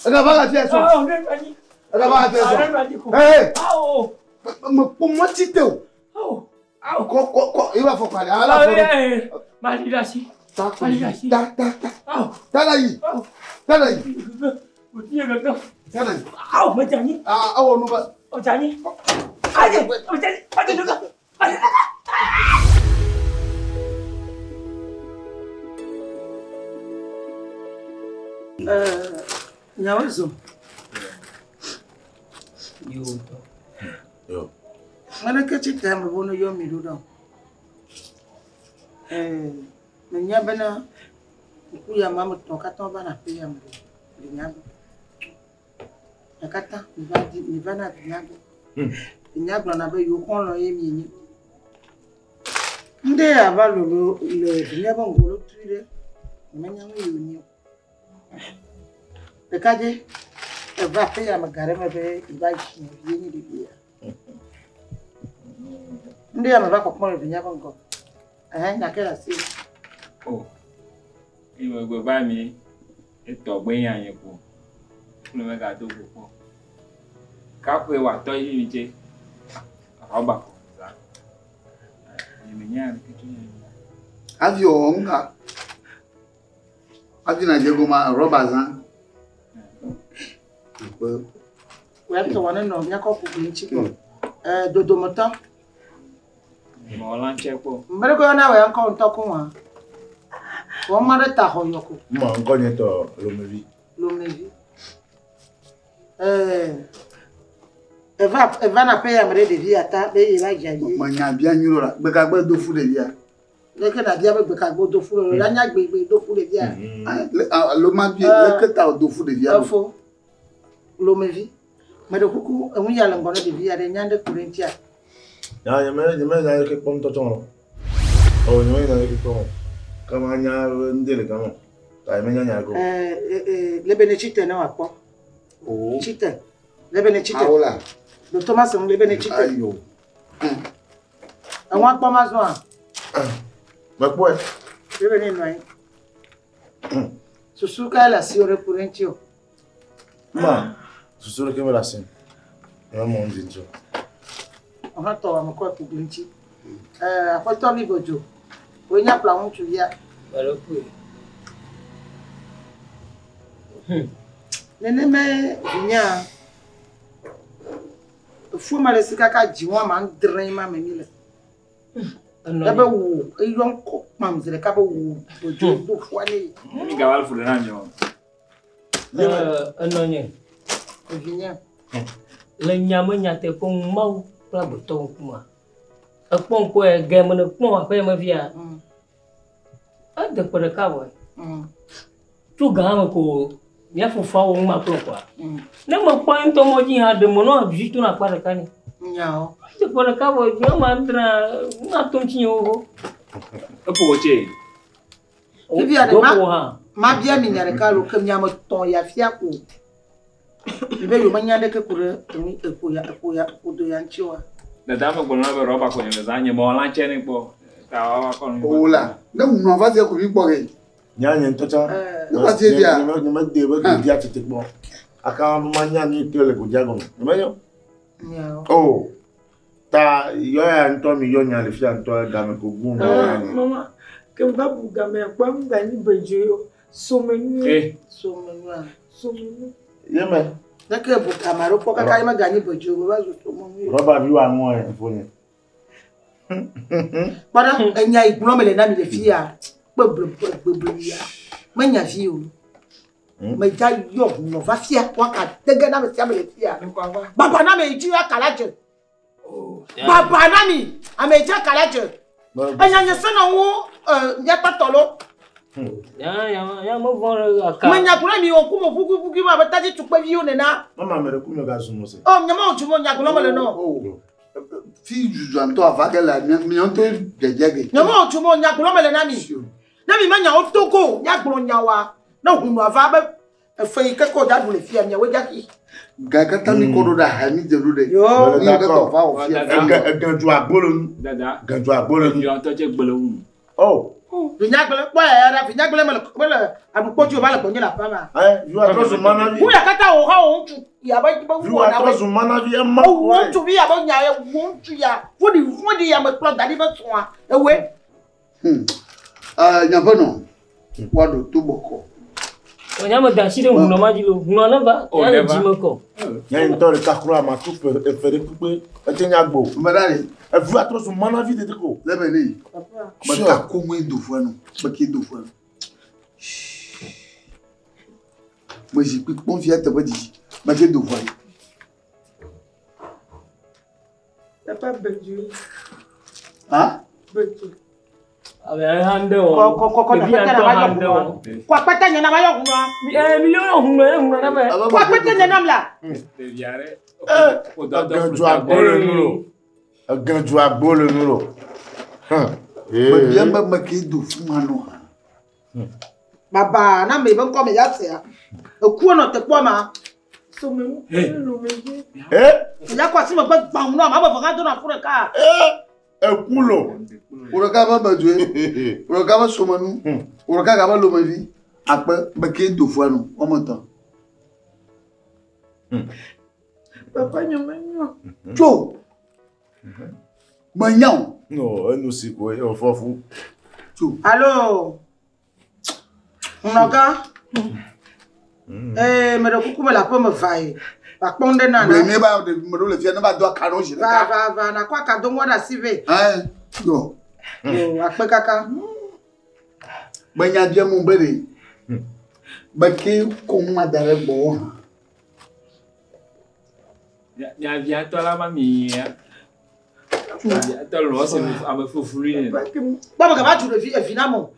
Ega va la fia sɔ. Ega va la fia sɔ. Ee. Me kpɔ mɔtsi te o. Kɔ kɔ kɔ i b'a fɔ k'ale ala fɔ. Ta ta ta ta. Ta la yi. Ta la yi. Ta la yi. Aa awɔ nu ba. Nyawo zɔ. Yo. Naneke tsi te ame be yɔ mi ɖo ɖa o. Ɛɛ, menya bena ŋku ya me ame etɔ̃ katã wova na aƒe ya me ɖo vinya gbɔ. Mia katã miva di miva na vinya gbɔ. Vinya gblɔna be yewo xɔlɔ̃ ye mienye. Ŋɖe ya va lolo le vinya be ŋgɔ ɖo tui ɖe, nyemenya nu yi wònye o. Ɖekadze eva aƒe ya me ga ɖe me be yeva dzi vie nye ɖevi ya. Ŋɖe ya me va kpɔkpɔm le vinya be ŋgɔ. Ɛhɛn, nya ke le asi. O, eyi megbe va mi etɔ gbe nya nye ko. Kple megado go kpɔ. Kaƒoe wòatɔ yi mi tse. Rɔba ko za. Nye menya ɖeke tso nya ŋu. Hafi wòwɔ ŋka. Hafi nàdze gɔmea rɔba zã. Wòya tɔ wɔ nenɔ míakɔ ku gli ŋuti kpɔ. Ɛɛ dodometɔ. Mewɔ lãtsɛ kpɔ. Ame ɖe ko yɔna wò ya ŋkɔ ŋutɔ ko ŋua. Wɔ ma ɖe ta xɔ yɔ ko. Mɔ ŋkɔ nye tɔ Lomevi. Lomevi. Ɛɛ eva eva na ƒe ya me ɖe ɖevi ya ta be ye va dzi ayi. Menya bia nyuie la. Gbekagbe do fu ɖevia. Leke na bia be gbekagbe do fu ɖe la nya gbegbe do fu ɖevia. Alo ma bia leke ta do fu ɖevia. Efo. Lomevi. Me ɖe kuku enu ya le ŋgɔ ne ɖevi ya ɖe nya ɖe ku ɖe ŋutia. Ya nye me nye me nya ɖeke kpɔm tɔtsɔ o. O nye me nya ɖeke kpɔm o. Kama nya ŋde le gama. Ta nye me nya nya ko. Ɛɛ lebe ne tsite ne wòakpɔ. O. Tsite. Lebe ne tsite. Awola. Do Thomas ŋu lebe ne tsite. Ayo. Eŋua kpɔ ma zɔa. Mekpɔe. Lebe ne nɔ anyi. Susu kae le asiwò ɖe ku ɖe ŋuti o? Ma susu ɖeke mele asi. Nye me mɔ ŋdi ŋuti o. Wòhã tɔ ame kɔ ku gli ŋuti. Ɛɛ aƒetɔ mi godzo. Wòe nye akplɔ ŋutsuvia. Nenema vinya efu ma le si kaka dzi wɔn ma ŋdre ma me mi le. Ebe wò eyɔ ŋkɔ kpam zi ɖeka be wò godzo do fua ne. Mi gava fu ɖe na mi o. Enɔ nye. Vinya. Le nya me nyateƒe ŋu Mawu kple agbetɔ ŋkumea. Ekpɔ ŋkɔ ya ge me ne kpɔ aƒe ya me via. Ede ƒe ɖeka vɔ. Tso gã me ko mía fofoa wɔ ŋuma kplɔ kɔa. Ne mekpɔ ŋutɔ mɔ dzi hã ɖe menɔ vi to na akpa ɖeka nɛ. Nyawo. Ede ƒe ɖeka vɔ dzi ma dra ŋuma to ŋuti nye xoxo. Eƒo wò tse. Fifia ɖe ma Doƒo hã. ma bia mi nya ɖeka lo ke miame tɔ̃ ya fia ko. Mi be yewo menya ɖeke ku ɖe enu eƒo ya eƒo ya ƒodo ya ŋuti oa. Dada me gblɔ na be rɔba ko nye me zã nye mewɔ lãtsɛ ne kpɔ. Ta wa kɔ nu. O la. Ne ŋunɔ va zie ko mi kpɔ ke. Nya nye ŋutɔ tsã. Ne va zie via. Nye me nye me de be godia tete kpɔ. Aka ma nya nu yi ke le godia gɔme. Nye me yɔ. Nyawo. O. Ta yɔ ya ŋutɔ mi yɔ nya le fia ŋutɔ game ko gu Ah, mama, ke va bu game akpɔ ŋu ganyi bedzo yo. Somenu. Eh. Somenua. Somenu. Ye me. Ne ke bu game aɖe kpɔ kaka ye meganyi bedzo o, va zu somenu. Rɔba vi wa ŋɔ ye fo nye. Kpɔ ɖa, enya yi gblɔm le na mi le fia. Kpe ble gbegble ya. Menya vi o. Medza yɔ hunɔ va fia woaka dege na ame sia ame le fia. Baba na ame yi dzi akala dze. Baba na mi ame yi dzi akala dze. Enya nye se na wo míaƒe tɔ lo. Ya ya ya mevɔ̃ ɖe aka. Menya gblɔ mi wò kume ʋuʋuʋui ma abe tadzi tukpeviwo nena. Mama me ɖe ku me ga zu mo se. Ɔ nye ma wò tsumo nya gblɔ mele nɔ. Fi dzudzɔ ŋutɔ ava ge le mia ŋutɔ dzedze ge. Nye ma wò tsumo nya gblɔ mele na mi. Ne mi menya wo togo nya gblɔ nya wa ne hunu ava be efe yi ke kɔ dza ɖu le fia miawoe dza xi. Ga katã mi kɔ ɖo ɖe aha mi dze ɖo ɖe. Yo. Mi ke tɔ va wò fia. Ege ege du agbolo nu. Dada. Ge du agbolo nu. Dua ŋutɔ tse gble wu. O. Vinyagble kpɔ ya ya vinyagble mele mele aɖukpɔdzi o va le gbɔnye le aƒea mea. Ɛ viwò atrɔ zu manavi. Nu ya katã wò hã wò ŋutsu ya be be Viwò atrɔ zu manavi ema. Wò ŋutsuvi ya be nya ye wò ŋutsu ya vɔ̃ɖi vɔ̃ɖi ya me kplɔ da ɖi be srɔ̃a ewoe. Nyaƒenɔ woaɖo to bɔkɔ. Nya me da asi ɖe hunɔ ma dzi lo. Hunɔ ne va O, ya ne le va. dzi me kɔ. Nye ŋutɔ ɖeka kura ma tu ƒe efe ɖe kpekpe ete nya gbo. Ame ɖa le. Eviwò atrɔ zu manavi tete ko. Lebe ne. Beka koŋue do fua nu. Beke do fua nu. Me zikpui kpɔm fia teƒe didi. Beke do fua nu. Papa Bedzoe. Ha? Bedzoe. Abe hã ŋdɛ wɔ. Kɔ kɔ kɔ kɔ Ɖevi akpɛtɛ ŋutɔ na va hã yɔ ŋdɛ hunɔa. wɔ. Kɔ akpɛtɛ nye na va yɔ hunɔa. Mi yɔ hunɔ ye hunɔ na vɛ. Kɔ akpɛtɛ nye nam la. Ɖevia ɖe. Egɛdzu agbo le nu lo. Egɛdzu agbo le nu lo. Mebia be meke do fu ma nɔ hã. Baba na me be ŋkɔ me ya sea. Ekuo nɔ te kpɔ ma. Somenu kple lomevi. Ya kɔ asi megbe gbã hunɔa ma be ve hã do na ƒu ɖeka. Eku lo. Wò ɖeka be bedzoe. Wò ɖeka be somenu. Wò ɖeka ga be lomevi. Akpe beke do fua nu wɔme etɔ̃. Papa nye menyo. Tso. Menya o. No, enu si ko ye wòfɔ fu. Tso. Allo. Hunɔgã. Ee, me ɖe kuku me le aƒe me va ye. Va kpɔ ŋɖe na Gblẽ na. mi ba ɖe me ɖewo le fia ne va do aka ɖe wo zi Va ɖeka. va va na kɔ akadoŋua ɖe asi vɛ. Ɛ yɔ. Yo akpe kaka. Menya bia mu be ɖe. Beke ko ŋua da ɖe gbɔwò hã. Mia via tɔ la ma mi ya. Via tɔ lɔ se ame fuflu ne. Kpɔ me gava dzu ɖevi evi na mo.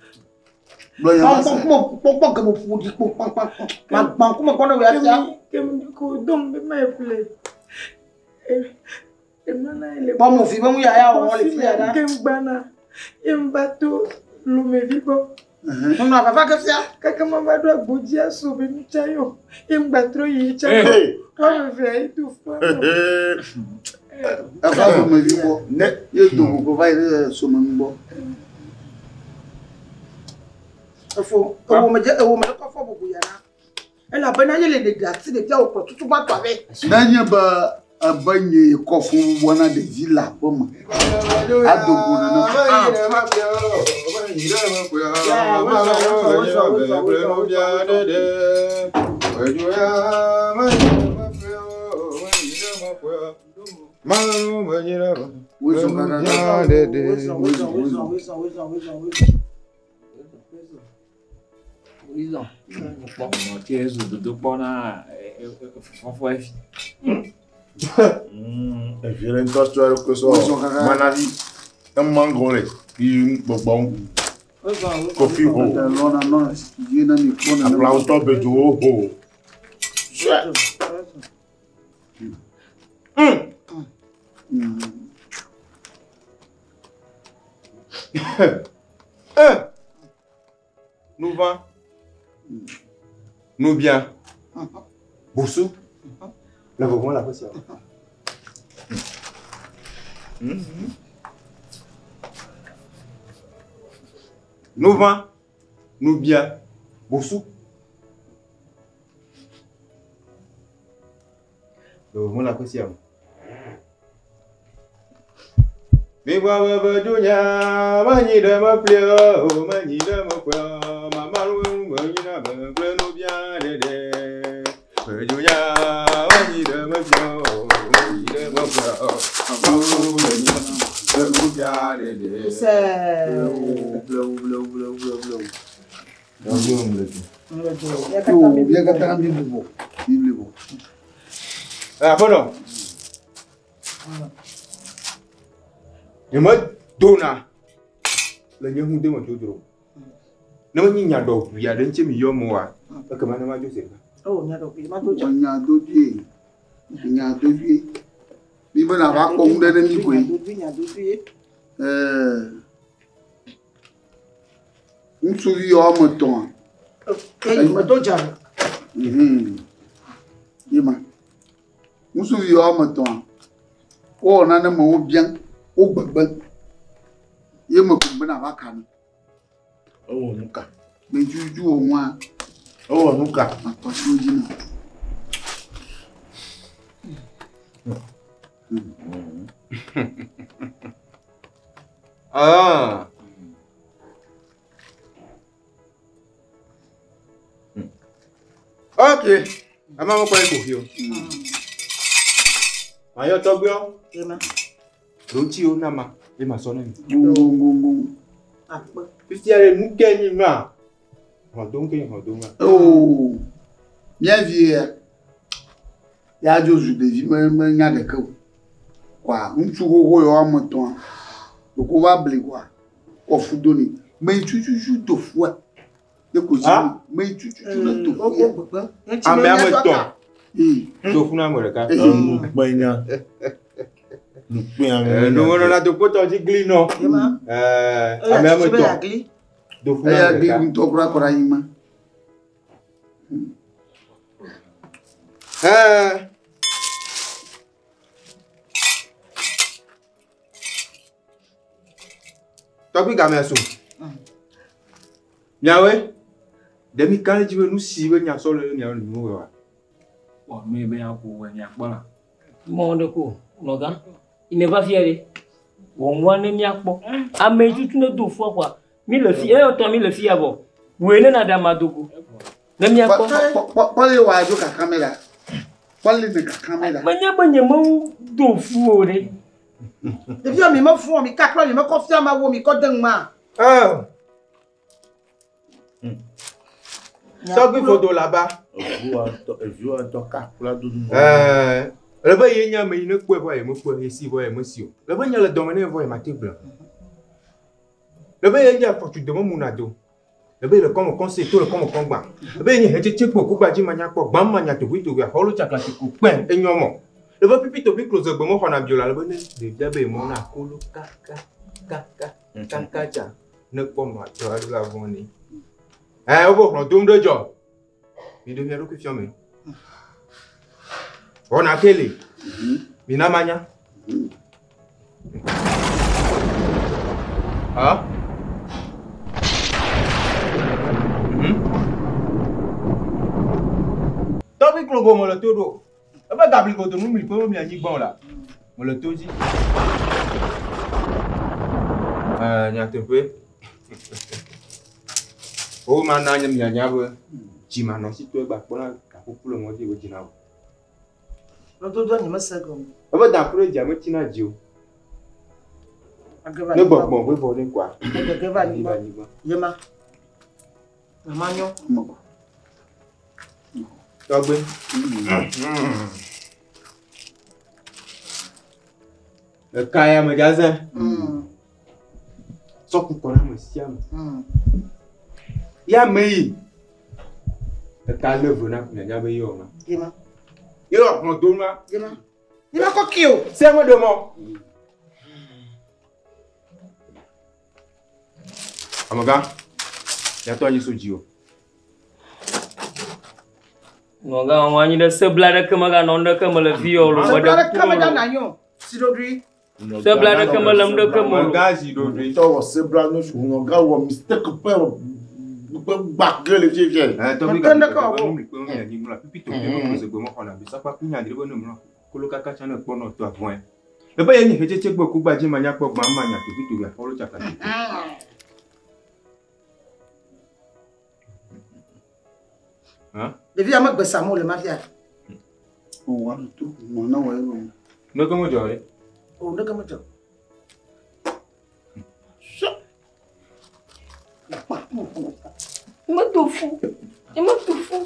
Gblɔ nya ma se. Kpɔ kpɔ kpɔ geme ƒo ɖi kpo kpɔ kpɔ kpɔ. Ma gbã ŋkume kpɔ ne wò ya fia. Kem ko dom be ma ƒle. Emana le. Kpɔ mo vi be ŋu ya ya wɔ le fia ɖa. Kem gbana. Em va to lomevi gbɔ. Nunɔ vava ke fia. Kaka ma va ɖo agbodzi aso be nu tsa yɔ. Em gba trɔ yi tsa Hey. yɔ. Woame evea yi do fua. Eva lomevi gbɔ. Ne. Ye do go va yi ɖe somenu gbɔ. Efo ewo me dze ewo me kɔ fɔ bubu ya na. Elabena ye le ɖe asi ɖevia wòkplɔ tutu gbãtɔ vɛ. Nenye be ebe nye kɔ fún bubua na ɖevi le aƒe me. Ado go nene. Wozɔ kaka. Wozɔ wozɔ wozɔ wozɔ wozɔ wozɔ wozɔ. Wizɔ. Kpɔ. Nɔ tse zu dodokpɔ na fɔfɔ efi. Evi ɖe ŋutɔ tsɔ eɖokui sɔ Wozɔ kaka. manavi. Ema ŋgɔ le yi gbɔgbɔm. Wozɔ wozɔ. Kofi ho. Lɔna nɔna ye na mi kpɔ nene. Aƒlawo tɔ bedzowo ho. Nu va. Nu bia. Bosu. Le vɔvɔ̃ le aƒe sia. Nu va. Nu bia. Bosu. Le vɔvɔ̃ le aƒe sia. Migba bebe dunya, manyi ɖe meƒle o, manyi ɖe meƒle o, mama nu menyi na me kple nu bia ɖeɖe. Be dunya, manyi ɖe meƒle o, manyi ɖe meƒle o, mama nu menyi na me kple nu bia ɖeɖe. Sɛ. Blewu blewu blewu blewu blewu. Mía Yo, katã mi mía katã mi bubɔ. Mi bubɔ. Aƒenɔ, nyemedona le nye ŋude me dzodzro. Ne menye nya ɖɔʋui aɖe ŋuti mi yɔm oa, ekema ne madzo zi ɖeka. Oh, nya ɖɔʋui ma do dza. Nya dodue. Nya dodue. Mi be na va kpɔ nu ɖe ɖe mi koe. Nya dodue nya dodue. Ɛɛ. Ŋutsuvi woame etɔ̃a. Eyi me do dza. Ye ma. Ŋutsuvi woame etɔ̃a. Wowɔ nane me wo biam, wo gbegbe. Ye me ko be na va ka nu. Ewɔ nu ka? Me tututu wɔ nua. Ewɔ nu ka? Matɔ asi wo dzi na. Ah. Ok. Ama mo kɔ eko fi o. Ayɔ tɔgbeɔ. Ɖoŋtsi wo na ma. E ma sɔ ne mi. Gongongongon. Fifia ɖe nu ke nyi ma. Hɔdom ke nyi hɔdom ma. Oo. Mía vi ya. Ya dzo zu ɖevi me me nya ɖeke o. Kɔa ŋutsu xoxo yɔ ame tɔa. Ɖeko va bli kɔa. Kɔ fu do ni. Me tututu do fua. Ne ko dzi. Me tututu ne do fua. Ame ame tɔn. Do fu na ame ɖeka. Nukpenya. Nukpenya. Nuwɔnɔ do kpɔtɔ dzi gli nɔ. Ame ame tɔn. Do fu na Eya ame gli ɖeka. ŋutɔ kura kɔ ɖe anyigba. Tɔgbi game so. Miawoe, ɖe mi ka ɖe dzi be nu si be nya sɔ le miawo nu wa. Wɔ nu yi be ya ko wɔ miakpɔ la. Mɔ ɖe ko nɔgã. Ine va fia ɖe. Wɔ nua ne miakpɔ. Ame tutu ne do fua kɔa. Mi le fi eya tɔ mi le fia vɔ. Woe ne na ɖe ama dogo. Ne miakpɔ. Kpɔle wɔ adzo kaka me la. Kpɔle ne kaka me la. Menye be nye mewu do fu o ɖe. Ɖevia mi me fún mi kakplɔ mi me kɔ fia ma wo mi kɔ de ŋma. Tɔgbi fodo la ba. Eviwo ŋutɔ kakplɔ do nu. Le be ye nye ame yi ne kpɔe vɔ ye me kpɔe, ye si vɔ ye me si o. Le be nye le dɔme ne vɔ ye mate gblɔ. Le be ye nye afɔtu dome mu na do. Le be le kɔme kɔn se to le kɔme kɔn gbã. Le be ye nye hetsetse kpɔ kugba dzi manya kpɔ gbã manya toƒe toƒe axɔlo tsakla si ko kpɛ enyɔ mɔ. Le be pipi toƒe kloze gbe me xɔna bio la le be ne ɖevia be mɔ na kolo kaka kaka kaka dza ne kpɔ ma tɔ aɖo la vɔ ne. Wo be hlɔ dom ɖe dzɔ. Mi ɖe mia ɖokui fiɔ me. Wɔna kele. Mina manya. Ah? Tɔgbi klogo me le to ɖo. Ebe gabli godo nu mli ƒe mli anyigba o la. Me le to dzi. Nyateƒe. Wo ma na nye mianya be dzimanɔsitɔe gba kpɔna gaƒoƒu le ŋɔdzi wo dzina o. Lododo nye mese gɔme. Ebe da ku ɖe dzia metsina dzi o. Ne gbɔgbɔ ƒe vɔ ne kɔa. Agege va anyigba. Yema. Mama nyɔ. Tɔgbe. Eka ya me dza zẽ. Sɔku kɔ na ame sia ame. Ya me yi. Eka lé ve na mianya be yewɔ ma. Yema. Yewɔ hlɔ dom la. Yema. Yema kɔ ki o. Se me ɖe mɔ. Amegã, miatɔ anyi so dzi o. Nɔgã wɔn anyi ɖe sebla ɖeke meganɔ nu ɖeke me le fi o. Sebla ɖeke meganɔ anyi o. Si ɖoɖoe. Sebla ɖeke mele nu ɖeke me o. Amegã zi ɖoɖoe. Tɔwɔ sebla nu su nɔgã wɔ mistake ƒe ƒe gba ge le fiefie. Tɔgbi gã nu mli kpe mi anyigba la pipi toƒe me kloze gbe me xɔna bi sakpa ku nya dri be ne mlɔ kolo kaka tsã ne kpɔ nɔ tɔ avɔe. Ebe ye nyi hetsetse gbe kugba dzi manya kpɔ gbã manya toƒe toƒe afɔlo tsaka. Ɖevia me gbe sam o le mafia. O wa to mɔ na wɔ ebe. Ne ke me dzɔ ɖe. O ne ke me dzɔ. Me do fu. Me do fu.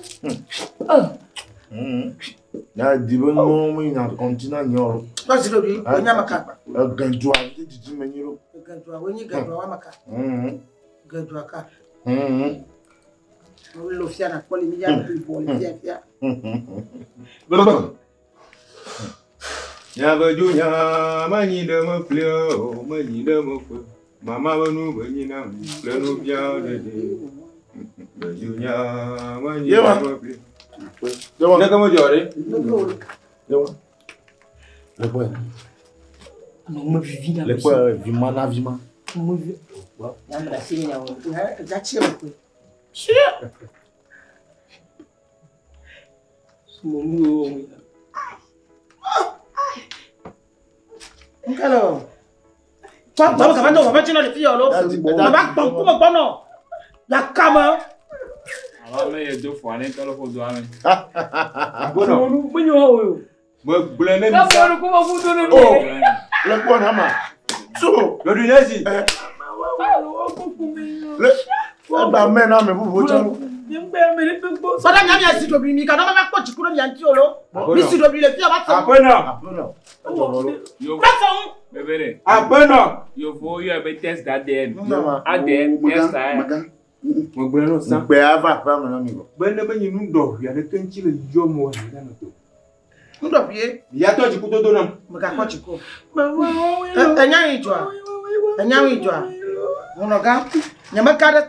Ya di be no me nya continent ni o. Tɔsi ɖoɖoe, wo nya maka. Egɛdzoa dzi dzidzi me nyi ɖo. Gɛdzoa, wo nyi gɛdzoa wa maka. Gɛdzoa ka. Wo lo fia na kpɔ le mi ya bli bɔ le fia fia. Nya be dzo nya manyi ɖe me ƒle o, menyi ɖe me ƒle. Mama be nu be nyi na mi ƒle nu bia ɖeɖe. Be dzo nya manyi ɖe me ƒle. Ne ke me dzɔ ɖe. Yewa. Le kpɔe. Nɔ me vivi na Le kpɔe vima na vima. Nyambe si nyawo. Dza tsi me koe. Sumo. Nkalo. Tɔ tɔ kaba tɔ baba tsina le fi yɔ lo. Baba gbɔn kuma gbɔnɔ. La kama. Alo me ye do fɔ ne tɔlɔ ko do ame. Agbɔnɔ. Menyo ho. Me gblẽ ne mi Ka sa. fɔ ko ma fu do ne mi. Oh. Le kpɔ na ma. So. Lɔdu ne si. Le egba mɛ na ame bubuwo tsã lo. Sɔdɔ nya mia si ɖoɖoe mi kana ma kpɔ dziku ɖe mia ŋuti o lo. Mi si ɖoɖoe le fi ya va sɔ. Aƒenɔ. Aƒenɔ. Edzɔ lɔ lo. Yovo. Va sɔ ŋu. Bebe de. Aƒenɔ. Yovo yɔ be test ADN. Nunama. ADN test a. Magan. Me gblẽ no sã. Ŋukpe ava aƒea me na mi vɔ. Be ne menye nu ɖɔʋui aɖeke ŋuti le yɔ me o, anyi ɖe to. Nuɖɔƒie. Miatɔ dzikudodo nam. Megakpɔ dziku. Enya yi dzɔa. Enya yi dzɔa. Ŋunɔgã. Nye meka ɖe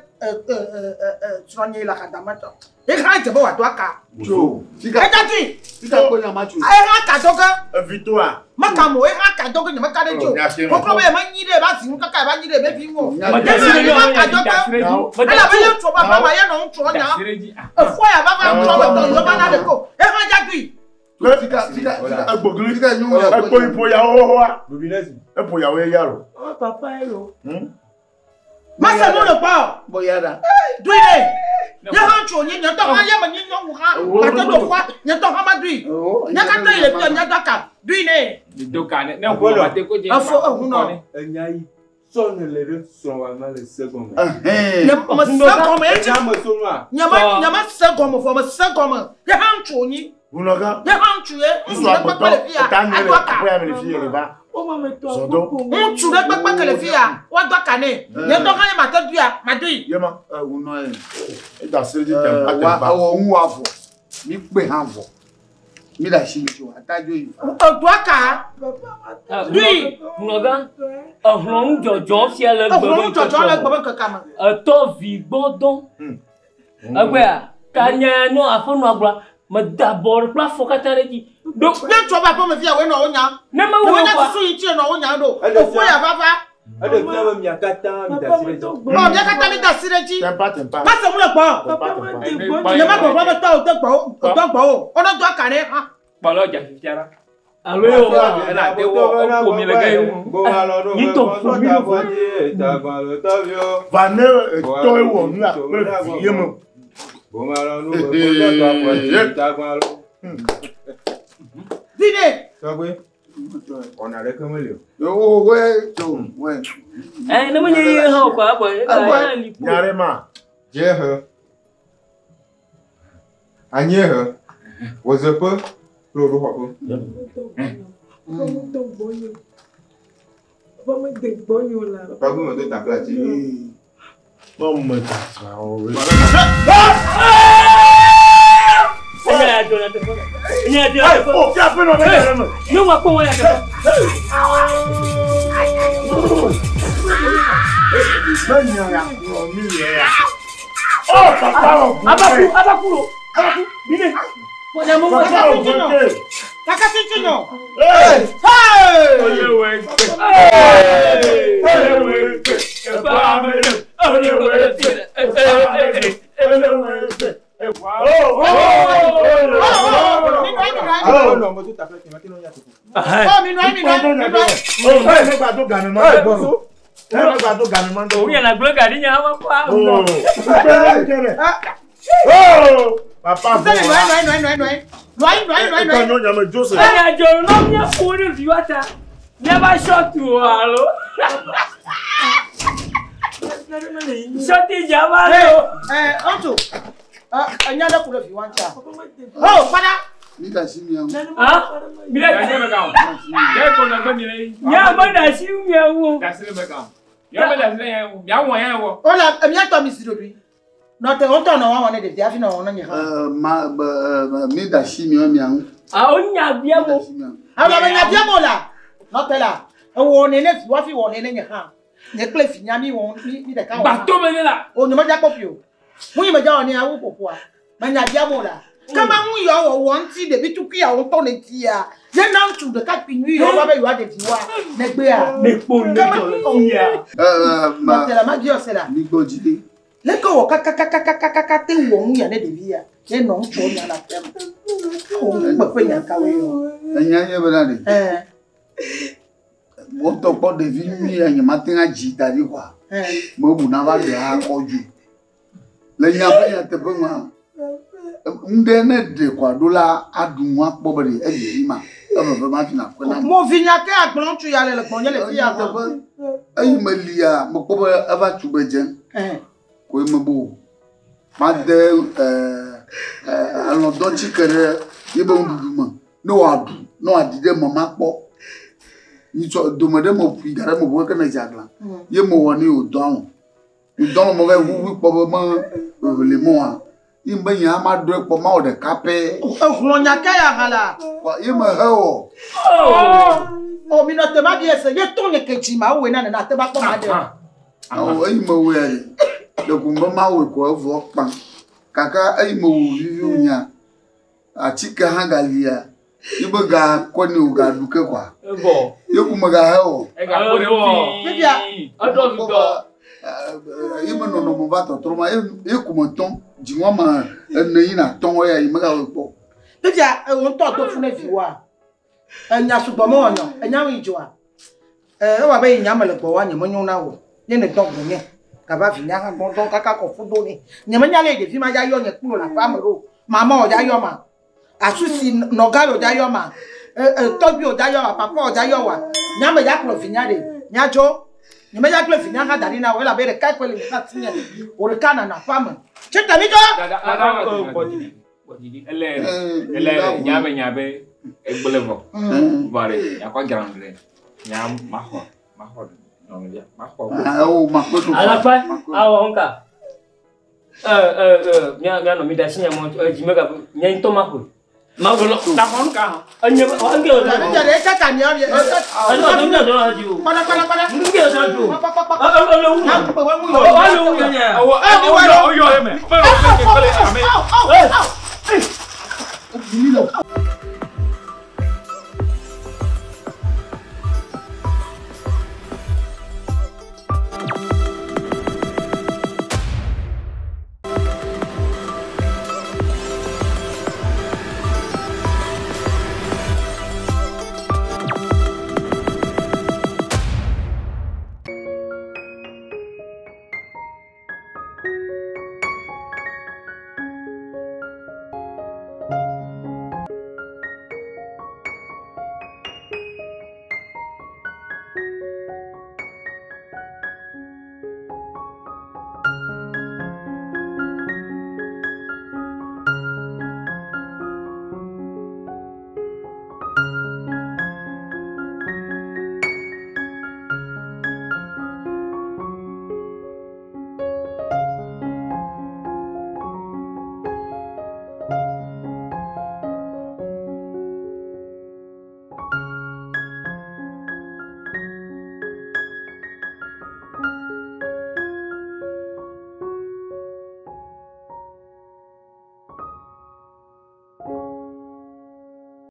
srɔ̃nye le axadame tɔ. Exa dze be wòado aka. Tso. Fika Edza tui. fika kpɔ nya ma tso. Exa ka do ge. Evitoa. Meka mo exa ka do ge nye meka ɖe dzi o. Nya se me. Koklo be ye menyi ɖe eba zi ŋu kaka eba nyi ɖe ebe vi ŋu o. Nya Ma se dasi me. ɖe Exa ka do ge. Elabe ye ŋutsu va va ye nɔ ŋutsuɔ nya. Efɔ ya va va ŋutsuɔ me tɔ yɔ va na ɖe ko. Exa dza tui. Le Fika fika fika. egbogli. Fika nyɔnu ya kpɔ Ekpo nya. iƒo yawo xoxoa. Lɔdu ne si. Eƒo yawo ye ya lo. Papa elo. Mase nu le kpɔ. Bɔ ya ɖa. Dui ɖe. Ye hã ŋutsu wònye nye ŋutɔ hã ye menye nyɔnu hã. Gake do fua nye ŋutɔ hã ma dui. Ewɔ. Nye katã yi le fi ya nye do aka. Dui nɛ. Do ka ne. Ne ŋu ma te ko dze. Efo ehu nɔ. Enya yi sɔ ne le ɖe srɔ̃wòa ma le se gɔme. Ɛhɛn. Nye me se gɔme etsi. Enya me sonua. Nye me nye me se gɔme fɔ me se gɔme. Ye hã ŋutsu wònye. Ŋunɔgã. Ye hã ŋutsu ye. Ŋutsu Ŋutsu ɖe kpekpe agbetɔ le fi ya. eta nye Ado le aka. aƒea me le fi ye le va. Zɔdɔ. Ŋutsu ɖe kpekpe ke le fi ya. Woado aka nɛ. Nye ŋutɔ hã ye ma te duia. Ma dui. Ye ma. Ŋunɔ ye. Eda asi ɖe dzi tɛm Wa pa tɛm pa. ewɔ ŋu wa vɔ. Mi kpe hã vɔ. Mi le asi mi tso. Atadzo yi va. Edo aka. Dui. Ŋunɔgã. Ehlɔ nudzɔdzɔ sia le Ehlɔ nudzɔdzɔ le gbe be ŋkeke me. Etɔ vi gbɔdɔ. Egbea ta nya nɔ aƒenɔa gblɔa meda abɔ kple afɔ katã ɖe dzi. Ɖo Nye ŋutsuɔ va aƒeme fi ya woe nɔ wo nya. ne Nye mewɔ menya kɔa susu yi ŋuti nɔ wo nya ɖo. Eɖe Efo fia. ya va va. Eɖe fia be mia katã mi da asi ɖe dzi. Ɔ mía katã mi da asi ɖe dzi. Tɛmpa tɛmpa. Mase ŋu le gbɔ. Tɛmpa tɛmpa. Nye ma gbɔgbɔ be tɔwo te gbɔ dɔ gbɔ o. Wone do aka nɛ hã. Kpɔlɔ dza fifia la. alo ye wɔ. Ela te wɔ eƒo mi le ge ye ŋu. Va ne etɔ ewɔ nu ya kple vi ye me. Dui nɛ. Tɔgbe, wɔna ɖeke meli o. Wo wo tso wɛ. Ɛ ne menye ye hã o kɔa abɔ Abɔ. ega li kpo. Nya ɖe ma. Dziehe, anyiehe, wɔzeƒe kple ɖoxɔƒe. Tɔgbe me do taflatse. Kpɔ me ta o. Enya ya dzɔ na teƒe. Enya ya dzɔ na teƒe. O fi aƒenɔ ɖe nya ɖe me. Ne wɔ kpɔ wɔ ya teƒe. Me nya ya kplɔ mi yɛ ya. O papa wɔ gu. Abaku abaku lo abaku bine. Nya mo wɔ. Papa wɔ gu ke. Kaka si ŋuti nɔ. Ee. Hey! Ele wɛ gbe. Efa ame ɖe. Ele wɛ gbe. Efa ame ɖe. Ele wɛ gbe. Ewa. O o o. Aƒenɔ me do taflatse ma te nɔ nya teƒe. Ɔ mi nɔ anyi mi nɔ anyi mi nɔ anyi. O ne gba do game ma. Ne gba do game ma. Òun yàrá gbọ́dọ̀ gàdí nyà wá pa. O. O. Papa Sani nɔ anyi nɔ anyi nɔ anyi nɔ anyi. Nɔ anyi nɔ anyi nɔ anyi nɔ anyi. Etɔ nyɔ nyame Joseph. Enya dzɔ nɔ mía ƒo ɖe vi wa ta. Mía va sɔtu o alo. Sɔti dza va Ɛ lo. ɛ ŋutsu. Ɛ enya ɖe ku ɖe vi wa ŋutia. O kpada. Mi le asi mia ŋu. Ah, mi Dasi le ɖe me kan o. Jɛ ko nɔ gbe mi le yi. mía be ɖe asi mía ŋu. Dasi ɖe me kan o. Miawo be dasi ɖe ya ŋu. Miawo wɔ ya wɔ. O la mía tɔ mi si ɖoɖoe. Nɔ te ŋutɔ nɔ wa wɔ ne ɖevi hafi nɔ wɔ ne nye hã. Ma be mi le asi mia mia ŋu. Awo nya bia Mi le mo. asi mia ŋu. Alo be nya bia mo la. Nɔ te la. Ewɔ ne ne vi wa fi wɔ ne ne nye hã. Nye kple vi nya mi wɔ mi mi ɖeka wɔ. Gbato me ne la. O nye me dza kpɔ fi o. Mu yi me dza wɔ ne awu ƒoƒoa. Me nya bia mo la. Ke ma ŋu yɔ wɔwɔ ŋuti ɖevi tukui yawo ŋutɔ ne dzia. Ye na ŋutsu ɖekakpui nyui yiwo va be yewoa ɖe viwoa megbea. Ne kpo ne dzɔ le fia. Nɔte la ma biɔ se la. Mi gbɔ dzi ɖi. Leke wɔ kakakakakakaka te wɔ nu ya ne ɖevi ya. Ne nɔ ŋutsuwo nya le aƒea me. Wo ŋukpe ƒe nya kawoe yɔ. Enya nye bena ɖe. Wotɔ kpɔ ɖevi nyui ya nye mate ŋu adzi da ɖi kɔa. Mebu na va ɖe akɔ dzu. Le nya ƒe nyateƒe mea, ŋɖe ne ɖe kɔa ɖo la aɖu nu akpɔ be ɖe evivi ma. Eveve ma fi na kpe na. Mo vi nya ke agblɔ ŋutsu ya le le gbɔnye le fi ya teƒe. Eyi melia mekpɔ be eva tu be dze. Koe mebo. Made alɔdɔtsike ɖe yebe nuɖuɖu me. Ne wòaɖu, ne wòaɖi ɖe me makpɔ. Nyitsɔ dome ɖe meƒui da ɖe meƒo ke ne dze aglã. Ye mewɔ ne wòdɔ alɔ̃. Wòdɔ alɔ̃ meva yi ʋuʋui kpɔ be me le mɔa. Ye be nye ama ɖoe kpɔ mawɔ ɖeka pɛ. Exlɔ nya ke ya hã la. Ye mehe wɔ. O mi nɔ te ma bi ese ye tɔ nye ke dzi ma woe na nena te ba kpɔ ma ɖe. Awɔ eyi mewɔe ɖe. Ɖeko be mawɔe ko evɔ kpã. Kaka eyi mewɔ viviwo nya. Atike hã galia. Ye be ga kɔ ne o gaɖu ke kɔa. Evɔ. Ye ku megahe o. Egakpɔ ɖe fi. Fifia. Eɖɔ zutɔ. Ye me nɔnɔme va tɔtrɔ ma ye ku me tɔn dziŋɔ me ene yina tɔn eya yi megawɔe kpɔ. Fifia ewo ŋutɔ do fu ne viwoa. Enya sugbɔ mewɔ nyɔ. Enya wo yi dzɔa. Ewɔ abe yi nya me le gbɔwoa nye menyo na wo. Nye ne dɔ gbɔ nye. Gava vi nya hã gbɔ dɔn kaka kɔ fu do ne. Nye menya le ɖevi ma ya yɔ nye kplo le aƒea me ɖo. Mama wò ya yɔ ma. Asusi nɔga wò ya yɔ ma. Tɔgbi wò ya yɔ ma. Papa wò ya yɔ wa. Nya me ya kplɔ vi nya ɖe. Nya dzo. Nye me ya kple vi nya hã da ɖi na wo elabe ɖeka koe le nye hã tinye. Wò ɖeka nana aƒea me. Tsi te mi dzɔ. Dada dada gbɔdidi gbɔdidi ele ele nya me nya be egblẽ vɔ. Vɔ ɖe nyakɔ dzra nu ɖe. Nya maxɔ maxɔ nyɔnuvia maxɔ. Awo makpɔ to. Alakpa awɔ ŋka. Mia mia nɔ mi da si nye mɔ edzi mega nye ŋutɔ ma ƒoe. Ma gblɔ. Taxɔ nu ka hã. Enye ŋke wò Dada ɖe kaka mia mi. Enye wò ŋke wò dzi o. Kpɔɖa kpɔɖa kpɔɖa. Ŋke wò dzi o. Kpɔkpɔkpɔkpɔ. Ele wu. Na kpe wo ŋu Ele wu nye. Ɔwɔ ɔyɔ